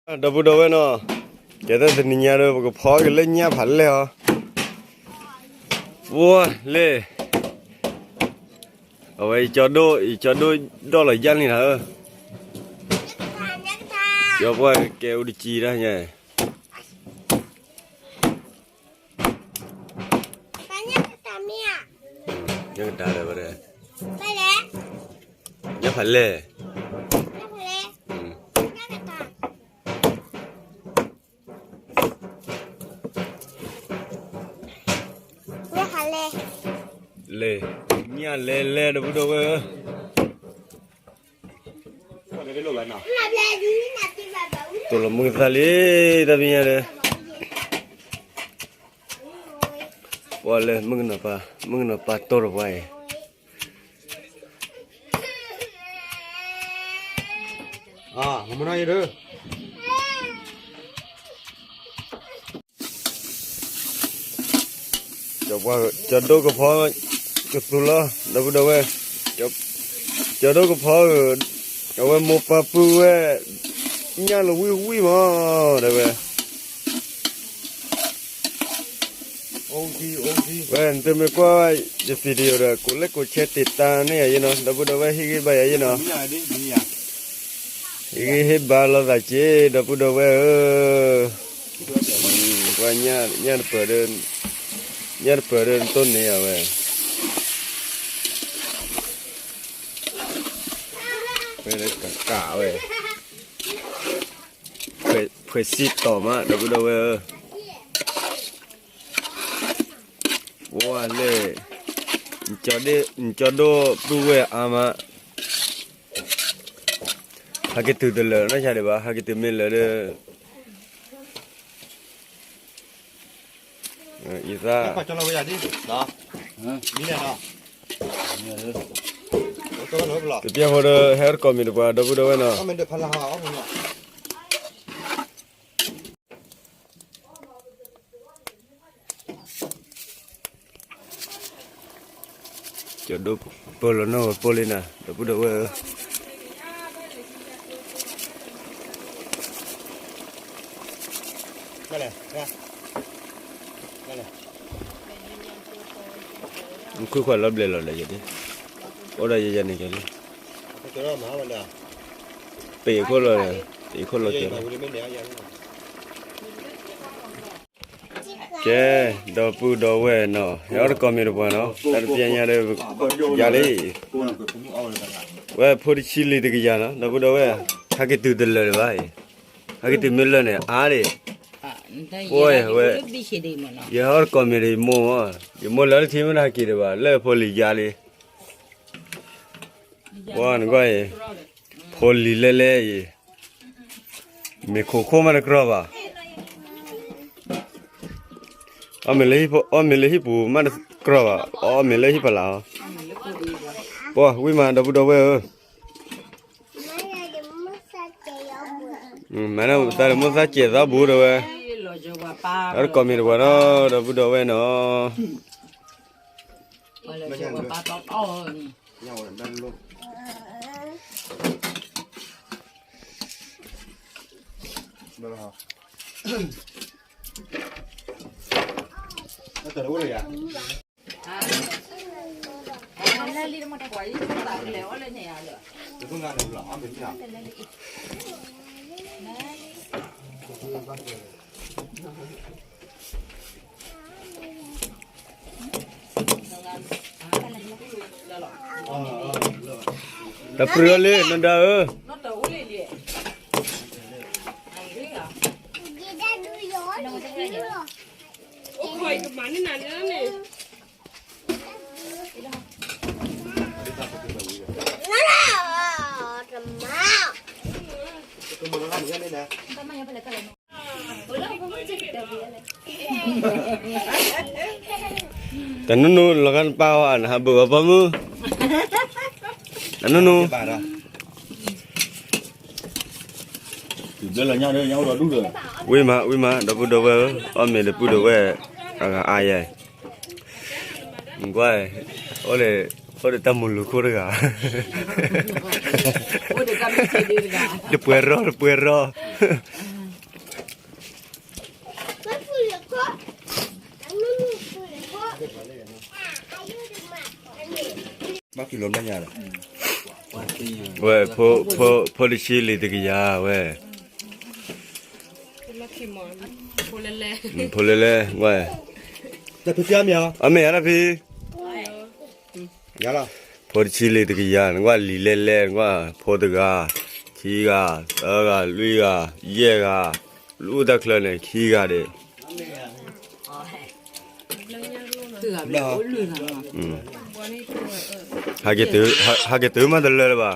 ဒီပုၢ်ဒီဝဲၢ်နီၤ, ကဲသးတနံၤညါဒီး ပကဖီက့ၤလၢညၣ်ဖးလဲၢ်အီၤ, ပှၤလဲၣ်, အဝဲယကၠီဒိၣ် ယကၠီဒိၣ်ဒီၣ်လီၤယၢ်န့ၣ်လီၤဧၢ, ယပှၤကဲအိၣ်တကံတၢ်ညါ ညၣ်ကတၢၢ်လၢၤဝဲဒၣ်, ညၣ်ဖးလဲၢ်, လဲၣ်, ညၣ်လဲၣ်လဲၣ် ဒီပုၢ်ဒီဝဲၢ်ဧၢ. တိၢ်လီၤမုၢ်ကသါလံ တၢ်ပညါဒီး, ပှၤလၢမုၣ်ကနီၤပၢ် မုၣ်ကနီၤပၢ်တိၢ်တပှၢ်အံၤ, မနီၤယဒၢ ကၠီဒိၣ်ကဖီကသူလီၤ ဒီပုၢ်ဒီဝဲၢ်, ကၠီဒိၣ်ကဖီဧၢ, အဝဲမိၢ်ပၢ်ပုၢ်ဝဲၢ် ညၣ်လီၤဝံၣ်ဝံၣ်မး ဒီဝဲၢ် ဝဲၢ် နသုမ့ၢ်ကွၢ်ယ video ဒီး ကိးလဲၣ်ကိးဆဲးတ့ၢ်တၢ်န့ၢ်ယၤယဲနီၤ ဒီပုၢ်ဒီဝဲၢ် ဟ့ၣ်ဂံၢ်ဘါယၤယဲနီၤ, ဟ့ၣ်ဂံၢ်ဟ့ၣ်ဘါလိာ်သးက့ၤ ဒီပုၢ်ဒီဝဲၢ်ဧၢ, ပှၤညၣ်တပၢၤဒီး ညၣ်တပၢၤဒီးတိၢ်န့ၢ်ယၤဝဲ, ဝဲကးဝဲ ဖှဲးစံၣ်တီၤမး ဒီပုၢ်ဒီဝဲၢ်ဧၢ, ပှၤလဲၣ်, နကၠီဒိၣ်ပုၢ်ဝဲၢ်အါမး, ဟဲက့ၤတုၤတလၢာ်နီၢ်ဆါဒံးဘၣ် ဟဲက့ၤတုၤမ့ၢ်လၢာ်ဒီး ယသး တပျၢ်ဖိဒီး ဟဲအီၣ်တကိးမ့ၤတပှၤ ဒီပုၢ်ဒီဝဲၢ်နီၤ, ကၠီဒိၣ်ပၢလီၤနီၢ်ဝဲပၢလံနၤ ဒီပုၢ်ဒီဝဲၢ်ဧၢ, နခွံခွါလီၤဘျဲးလီၤလဲၣ်ယဒၣ်, အိၣ်ဒီးယဲယဲန့ၣ်ကဲလံ, ပ့ၤခိၣ်လီၤ, ပ့ၤခိၣ်လီၤကဲလံ, ကဲ, ဒီပုၢ်ဒီဝဲၢ်နီၤ ဟဲအီၣ်တကိးမ့ၤတပှၤနီၤ တၢ်တပျၢ်ညါဒီး ယၤလံ, ဝဲဖိတဆံလံၤတကယၤနီၤ ဒီပုၢ်ဒီဝဲၢ်, ဟဲက့ၤတုၤတလၢာ်ဒံးဘၣ်အံၤ, ဟဲက့ၤတုၤမ့ၢ်လၢာ်န့ၣ် အါဒံး, ပှၤဝဲ, ယဟဲအီၣ်တကိးမ့ၤဒီးယမိၢ်မး, ယမိၢ်လၢတထံၣ်မ့ၢ်တဟဲက့ၤဒံးဘၣ် လၢဖိလံၤယၤလံ ပှၤနကွၢ်အံၤ, ဖိလံၤလဲၣ်လဲၣ်အံၤ, မ့ၤခိၣ်ခိၣ်မးတကြၢးဘၣ်, အီၣ်မ့ၤလၢဟံၣ်ပူၤမးတကြၢးဘၣ်, အီၣ်မ့ၤလၢဟံၣ်ဖီလာ်, ပှၤဝံၣ်မး ဒီပုၢ်ဒီဝဲၢ်ဧၢ, မ့ၢ်နသးလၢမိၢ်သးစဲးသီဘူဒီးဝဲ, ဒီးတကိးမ့ၤတပှၤနီၤ ဒီပုၢ်ဒီဝဲၢ်နီၤ တၢ်ပြၢလံ နဒါဧၢ, တၢ်နူနူလီၤဂာ်နပၢ်အီၤ နဟးဘုးအီၤပိာ်မုၣ်, တၢ်နူနူ ဝံၣ်မး ဝံၣ်မး ဒီပုၢ်ဒီဝဲၢ်ဧၢ, အီၣ်မ့ၤဒီးပုၢ်ဒီဝဲၢ် အဂၤအါယဲ, ကွၢ်, အိၣ်ဒီးတၢ်မုာ်လူၤခိၣ်တဂၤ, တပှဲၤရီၢ် တပှဲၤရီၢ် ဘၣ်ကံလိမ့ၢ်ညါဒီး, ဝဲ, ဖိတဆံလံၤတကယၤဝဲ, ဖိလဲလဲ, ဝဲ, အမ့ၢ်အါတဖံ, ဖိတဆံလံၤတကယၤ, နကွၢ်လံၤလဲလဲ, နကွၢ်ဖိတဂၤ, ခံဂၤ, သၢဂၤ, လွံၢ်ဂၤ, ယဲၢ်ဂၤ, လူၢ်တၢ်ချၢန့ၣ် ခံဂၤဒံး ဟဲက့ၤတုၤမးတလၢလၢၤဘၣ်.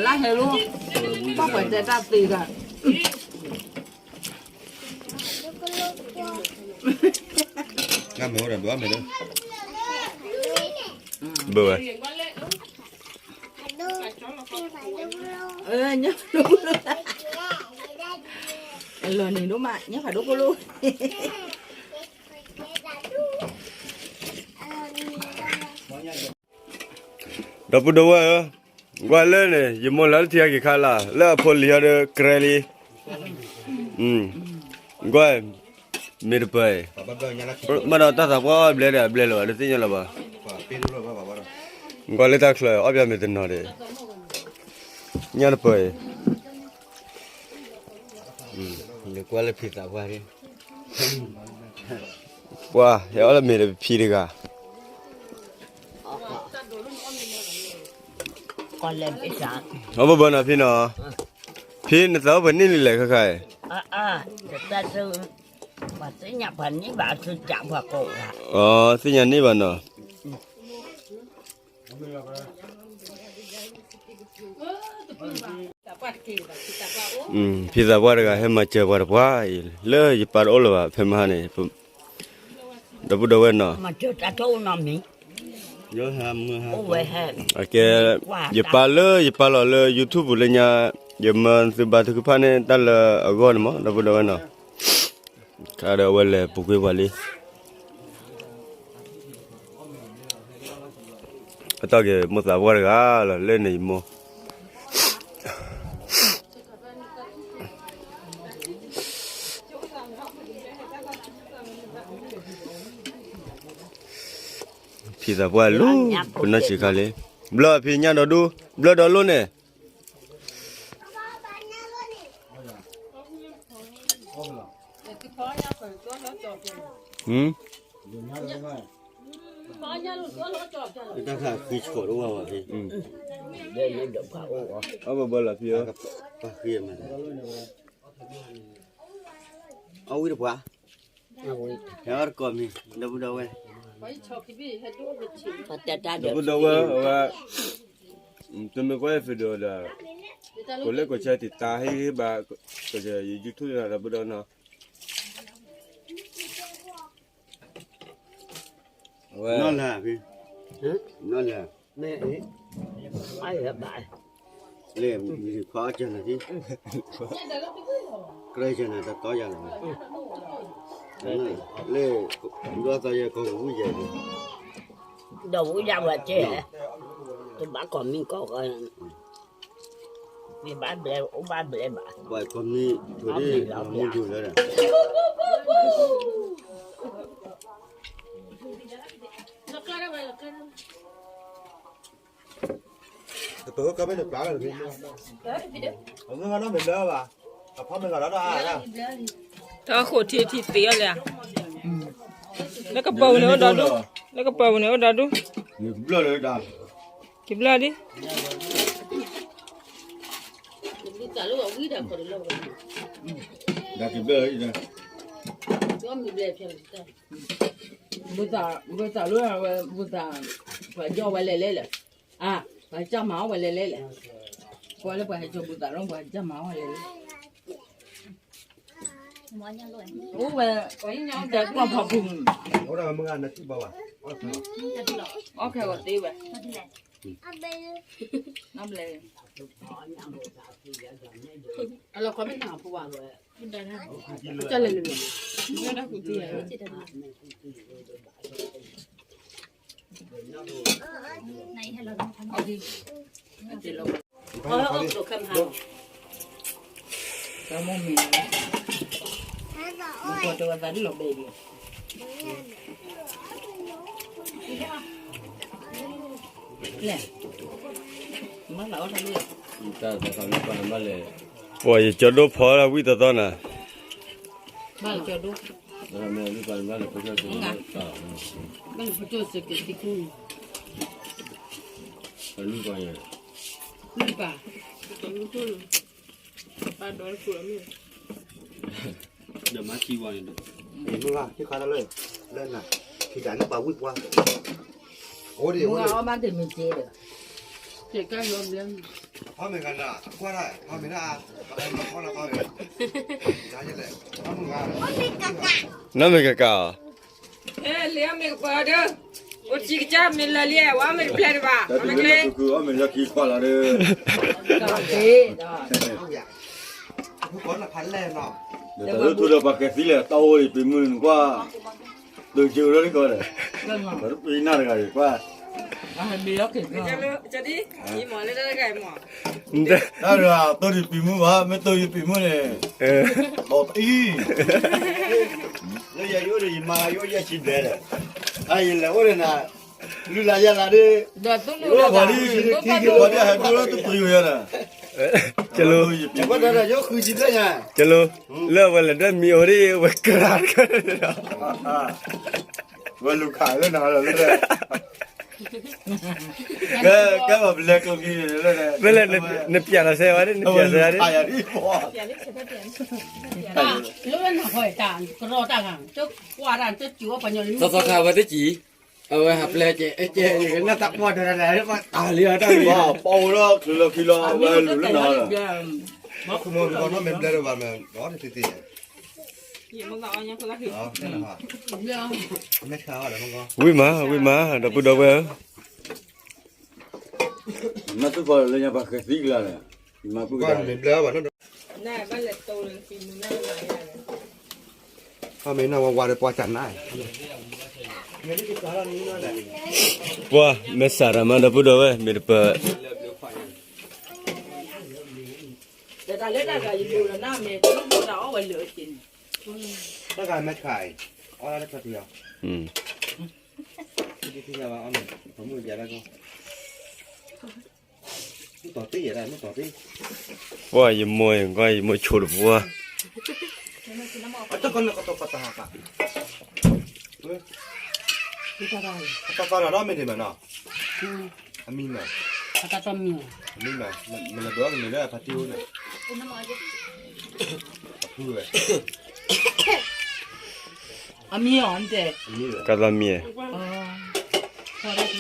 လါဟဲလီၤ, ဘၣ်ပှၤတဲတၢ်သ့ဂၤ, မ့ၢ်ဝဲဒၣ်ဒွးမ့ၢ်လၢ, ဘၣ်ဝဲ, လီၤန့ၣ်ဒိၣ်မး ညၣ်ဖးဒိၣ်ကိၢ်လိၣ် ဒီပုၢ်ဒီဝဲၢ်ဧၢ, ကွၢ်လၢန့ၣ် ယမိၢ်လၢလၢထံဂၤက့ၤခါလၢ် လၢအဖိလံၤဟီဒီးကြဲလံ, ကွၢ်, မ့ၢ်တပၢၢ်အံၤ, ဘၣ်ဒီးတၢ်သးပှၢ်အီၣ်ဘျဲၣ်ဒီးအဘျဲၣ်လၢၤဘၣ် တသ့ၣ်ညါလၢၤဘၣ်, ကွၢ်လၢတၢ်ချၢအီၣ်ဘျဲၣ်မ့ၢ်တနီၤဒံး, ညၣ်တပၢၢ်အံၤ, ကွၢ်လၢဖံသးပှၢ်ဒံး, ပှၤဟဲအီၣ်လၢမ့ၢ်ဒီးဖံတဂၤ အီၣ်ဘၣ်ဘၣ်နီၤဖံနီၤ, ဖံနသးအိၣ်ပှဲၤနံၣ်လံလဲၣ်ခဲခါအံၤ, သ့ၣ်ညါန့ၢ်ဘၣ်အီၤသ့ၣ်ညါန့ၢ်ဘၣ်နီၤ. ဖံသးပှၢ်တဂၤဟဲမၤစၢၤပှၤတပှၢ်အံၤ လၢယပၢ်တအိၣ်လၢၤဘၣ် ဖဲမဟါန့ၣ်, ဒီပုၢ်ဒီဝဲၢ်နီၤ, ကဲ, ယပၢ်လၢယပၢ်လီၤလၢ YouTube ပူၤလၢညါ, ယမၤသုဘါထုကဖၣ်န့ၢ်တၢ်လၢအဂီၢ်န့ၣ်မး ဒီပုၢ်ဒီဝဲၢ်နီၤ, ခါဒီးအဝဲလဲၤပူၤကွံာ်ပှၤလံ အတီၢ်က့ၤမိၢ်သးပှၢ်တဂၤလီၤ လၢန့ၣ်ယမိၢ်, ဖံသးပှၢ်လူၤ, ပနီၢ်ဆံးခါလံ, ဘျၢဖံညၣ်ဒီဒူ, ဘျၢဒီလိၣ်န့ၣ် တၢ်ခါဃံဆှီးတအိၣ်ဘၣ်, အဘၣ်ဘၣ်လီၤဖံဧၢ, အဝံတပှၤ, ဟဲအီၣ်တကိးမံၤ ဒီပုၢ်ဒီဝဲၢ်, ဒီပုၢ်ဒီဝဲၢ်အဝဲ, တမ့ၢ်ကွၢ် video ဒီး, ကိးလၢကိးဆၢတံၢ်တၢ်ဟ့ၣ်ဟ့ၣ်ဘၣ်, ကစၢ်ယ YouTube ဒီပုၢ်ဒီဝဲၢ်နီၤ. နီၢ်လၢ်, နီၢ်လၢ်, လၢ, ခွါအီၣ်ကၢနၤ, ကြၢးကၢနၤတတီယၤလီၤ, လၢ, ဒိၣ်သီယဲကီၢ်ကဝူၣ်ယဲ, ဒီးဝူၣ်ယၤဝဲကဲ, တဘၣ်ကိးမံၤကိးဂၤ မ့ၢ်ဘၣ်ဘျဲအိၣ်ဘၣ်ဘျဲဘၣ်, ပှၤကိးမံၤ, မူဒူလၢ, တပၢၢ်ကမ့ၢ်တပျၢ်လၢ, အမ့ၢ်ဂၤနီတမ့ၢ်ဘျၢဘၣ်, အဖီမ့ၢ်ဂၤလီၤနီၤ, တၢ်ဃိးထံထံသ့အီၤလဲၣ်, လၢကပၢၤပူၤန့ၣ်အိၣ်ဒီဒူၣ်, လၢကပၢၤပူၤန့ၣ်အိၣ်ဒီဒူၣ်, ကဘျၢလၢဒၣ်, ကဘျၢဒံး, ဒၣ်ကဘျၢလၢ, ဘူသး, ဘူသး, ပှၤကၠီဝဲလဲၤလဲၤလဲၣ်, အါ, ပှၤကၠီမၤအီၣ်ဝဲလဲၤလဲၤလဲၣ်, ပှၤလၢပှၤဟဲကၠီဘူသးလီၤ ပှၤကၠီမၤအီၣ်ဝဲလဲၤလဲၤ အိၣ်ဝဲ, တဲကွၢ်ဖီဖိမုၣ်, အီၣ်ခဲဂီၤသ့ဝဲ, အလီၤခီမ့ၢ်တၢ်ဖိဝဲ, ကလဲၤလၢ, တၢ်ကူတံၢ်ယၤ, တၢ်ကူတံၢ်ယၤ, ပှၤယကၠီဒိၣ်ဖီလၢဝံၣ်သီသီနၤ, မုၢ်ဂၤ ဟံးခါတၢ်လၢ လၢနၤ ဟံးတၢ်န့ၣ်ပှၤဝံၣ်ပှၤ အိၣ်ဒံး မုၢ်ဂၤအီၣ်မးတမံၤစ့ဒီး ဖီမ့ၢ်ဂၤနၤ ကွၢ်တၢ် ဖီမ့ၢ်နၤ ဖီနၤ ဖီမ့ၢ် နီၢ်မ့ၢ်ကကးအီၤ လၢအမ့ၢ်ကပၤဒီး အိၣ်ထံကစၢ်မ့ၢ်လၢလံ ဝဲအမ့ၢ်တပျဲၢ်တဘၣ် အမ့ၢ်ကျဲ အီၣ်မ့ၢ်လၢခံခွါလီၤဒီး ဒီးတၢ်လၢထူဒီးပှၤကသံလဲၣ် တၢ်အိၣ်အံၤပှ့ၤမုၢ်နကွၢ် တုၤကၢၤလီၤလံကီးဒီး ပှၤတပှ့ၤနၢ်တဂၤအံၤကွၢ် တၢ်တဂၤ တိၢ်ဒံးပှ့ၤမုၢ်ဘၣ် မ့ၢ်တိၢ်ယပှ့ၤမုၢ်န့ၣ် ဒီးအံၤ လၢယယအိၣ်ဒီးယမါယအိၣ်ယဲၢ်ဆံဘျဲၣ်ဒီး အယလဲၤအိၣ်ဒီးနၤ လုၢ်လၢယလၢဒီး ယအိၣ်ပှၤဒ် ပှၤဒ်ဟဲဒိၣ်လၢတပှ့ၤယၤဒီး ကလိ ယအိၣ်ဃုဆံဘျဲၣ်ညါ ကလိ လၢအဝဲလဲၤဒၣ်မံၤအိၣ်ဒ်ဝဲကရၢ်တခါဒီး ဝဲလူၤခးလၢနၤလီၤလၢ ကဲ ကဲပှၤပလဲၤကျိချံန့ၣ်လၢ ဖဲလဲၣ် နပျဲလီၤစဲဝဲဒ် နပျဲလီၤစဲဝဲဒ် လၢနၢ်ဟူတၢ်ကရီတၢ်ဂၤ တကွၢ်တၢ်တစူၤပှၤညီလံ သီသီခါဝဲတစံး အဝဲဟးပျဲကဲ အဲကဲ နၢ်တၢ်ကွၢ်တၢ်တၢ်တၢ် တၢ်လံတၢ်လံ ပအိၣ်လီၤချုးလီၤခံလီၤ အဝဲလူၤလၢနၤလီၤ မ့ၢ်မ့ၢ်ဘျဲၣ်ဒီးဘၣ်မ့ၢ် ဒီးတသ့သ့ ဝံၣ်မး ဝံၣ်မး ဒီပုၢ်ဒီဝဲၢ်ဧၢ မၤသူၣ်ဖီလၢညါပှၤဃဲၤသံကျါန့ၣ် မၤပုၢ်ကတၢၢ် မ့ၢ်နဝဲဝါဒီးပှၤတၢ်နါ ပှၤမဲာ်ဆှးတၢ်မၤဒီပုၢ်ဒီဝဲၢ် မ့ၢ်တပၢၢ် တၢ်လၢတၢ်ဂၤယလိၤဒီးနမ့ၢ်တလိၣ်ဘိတၢ်အီၣ်ဝဲလၢအက့ၤန့ၣ် တၢ်ဂၤမဲာ်ဆှးအံၤ အီၣ်ဒၣ်တၢ်တၢ်တံၢ်အီၤ တံၢ်တံၢ်ယါဘၣ်အီၣ်မ့ၢ် ပမုၢ်ယါဒၣ်ကီ ပှၤယမိၢ်အံၤကွၢ် ယမိၢ်ဆိတပှၢ် တၢ်တၢ်မံၤ အမံၤမး မ့ၢ်လၢဘၢကမ့ၢ်လၢဖါတံၢ်အိၣ်န့ၣ် အဖုဝဲ အမံၤအီၤတဲ ကသီမံၤ ဒီပုၢ်ဒီ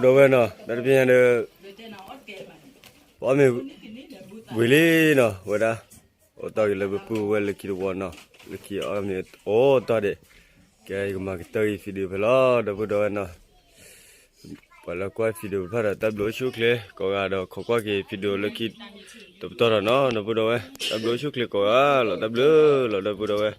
ဝဲၢ်နီၤ တၢ်တဖၣ်ညါဒီး ပအီၣ်မ့ၤဝံၤလံနီၤ ဝဲဒၣ် အိၣ်တီၢ်က့ၤလၢပပုၢ်ဝဲၢ်လၢခံတဝီနီၤ လၢခံအီၣ်မ့ၤအိၣ်တီၢ်ဒံး ကဲ ယကမၤကတၢၢ်အံၤ video ဖဲလီၤ ဒီပုၢ်ဒီဝဲၢ်နီၤ ပှၤလၢကွၢ် video ဖျါဒီး တၢ်ဘျုးအိၣ်ဆူၣ်အိၣ်ချ့ကိးဂၤဒီး ခိးကွၢ်က့ၤ video လၢခံ တပတီၢ်ဒီးနီၤ ဒီပုၢ်ဒီဝဲၢ် တၢ်ဘျုးအိၣ်ဆူၣ်အိၣ်ချ့ကိးဂၤလီၤ တၢ်ဘျုးလီၤ ဒီပုၢ်ဒီဝဲၢ်